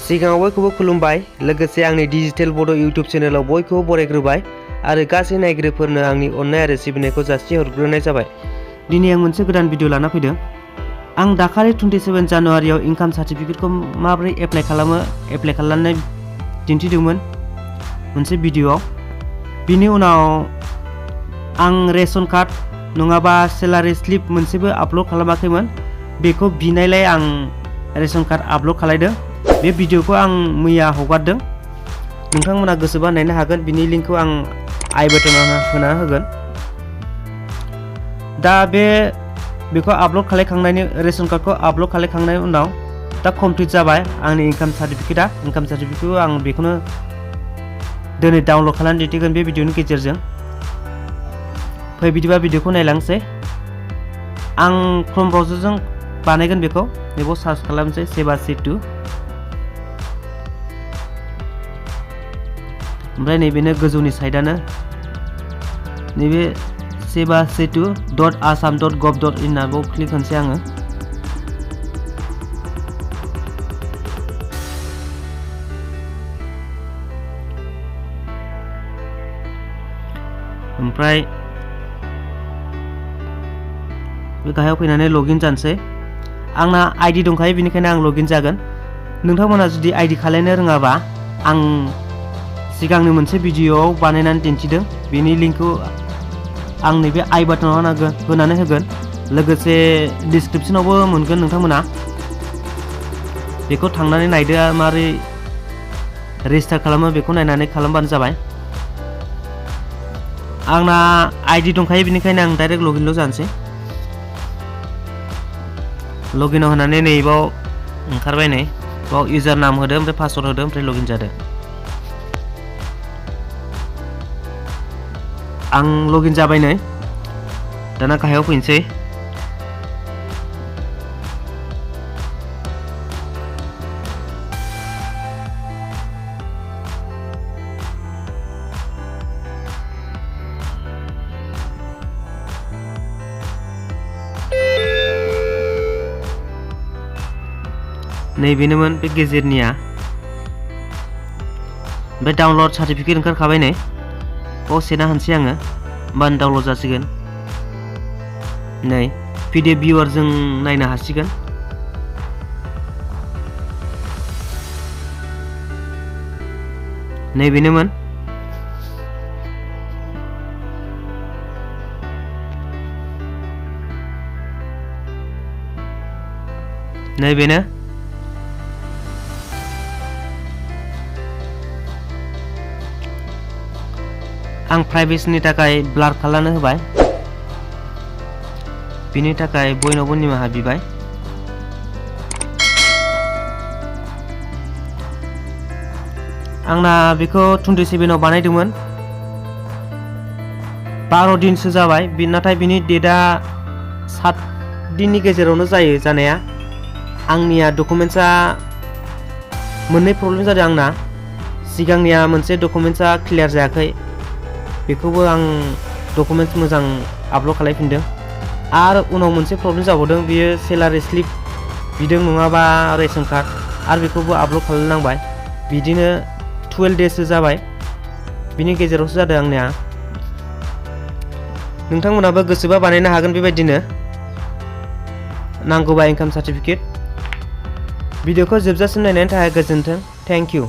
सिगाङाव बयखौबो खुलुमबाय लोगोसे आंनि डिजिटेल बड' इउट्युब चेनेलाव बयखौबो बरायग्रोबाय आरो गासै नायगिरिफोरनो आंनि अननाय आरो सिबिनायखौ जासिहरग्रोनाय जाबाय। दिनै आं मोनसे गोदान भिडिअ लाना फैदों। आं दाखालि 27 जानुवारियाव इनकाम सार्टिफिकेटखौ माबोरै एप्लाइ खालामनानै दिन्थिदोंमोन मोनसे भिडिअआव। बिनि उनाव आं रेशन कार्ड नङाबा सेलारि स्लिप मोनसेबो आपल'ड खालामाखैमोन। बेखौ बिनायलाय आं रेशन कार्ड आपल'ड खालामदों। बे भिडिअखौ आं मैया हगारदों। नोंथांमोना गोसोबा नायनो हागोन। बिनि लिंकखौ आं आइ बटनाव होना होगोन। दा बेखौ आपल'ड खालामखांनायनि रेशन कार्डखौ आपल'ड खालामखांनायनि उनाव दा कमप्लिट जाबाय आंनि इनकाम सार्टिफिकेटखौ आं बेखौनो दिनै डाउनल'ड खालामनानै दिन्थिगोन बे भिडिअनि गेजेरजों। फै बिदिबा भिडिअखौ नायलांसै। आं क्रोम ब्राउजारजों बानायगोन बेखौ सार्च खालामसै सेवा सेतु। ओमफ्राय नैबेनो गोजौनि साइडआनो नैबे सेवा सेतु .assam.gov.in आव क्लिक होनोसै आङो। ओमफ्राय बे गाहायाव फैनानै लगिन जानोसै। आंना आइडि दंखायो बेनिखायनो आं लगिन जागोन। नोंथांमोना जुदि आइडि खालामनो रोङाबा आं सिगांनो मोनसे भिडिअआव बानायनानै दिन्थिदों। बेनि लिंकखौ आं नैबे आइ बाटनाव होनानै होगोन। लोगोसे डिसक्रिपसनावबो मोनगोन। नोंथांमोना बेखौ थांनानै नायदो मारै रेजिस्टार खालामो बेखौ नायनानै खालामबानो जाबाय। आंना आइडि दंखायो बेनिखायनो आं डाइरेक्ट लगिनल' जानोसै। लगिनाव होनानै नैबाव ओंखारबाय नै बाव इउजार नाम होदो ओमफ्राय पासवर्ड होदो ओमफ्राय लगिन जादो। आं लगिन जाबाय नै। दाना गाहायाव फैनोसै। नैबेनोमोन बे गेजेरनिया। ओमफ्राय डाउनलड सार्टिफिकेट ओंखारखाबाय नै। बाव सेना होनसै आङो होमबानो डाउनलड जासिगोन। नै PDF भिउआर जों नायनो हासिगोन। नैबेनोमोन। नैबेनो आं प्राइभेसिनि थाखाय ब्लार खालामनो होबाय। बिनि थाखाय बयनावबो निमाहा बिबाय। आंना बेखौ 27 आव बानायदोंमोन। 12 दिनसो जाबाय। नाथाय बिनि डेटआ 7 दिननि गेजेरावनो जायो जानाया। आंनिया डकुमेन्ट्सआ मोननै प्रब्लेम जादों आंना। सिगांनिया मोनसे डकुमेन्ट्सआ क्लियार जायाखै। बेखौबो आं डकुमेन्ट्स मोजां आपल'ड खालामफिनदों। आरो उनाव मोनसे प्रब्लेम जाबावदों। बियो सेलारि स्लिप बिदों नङाबा रेशन कार्ड आरो बेखौबो आपल'ड खालामनांबाय। बिदिनो 12 डेससो जाबाय। बिनि गेजेरावसो जादों आंनिया। नोंथांमोनाबो गोसोबा बानायनो हागोन बेबायदिनो नांगौबा इनकाम सार्टिफिकेट। भिडिअखौ जोबजासिम नायनायनि थाखाय गोजोन्थों। Thank you.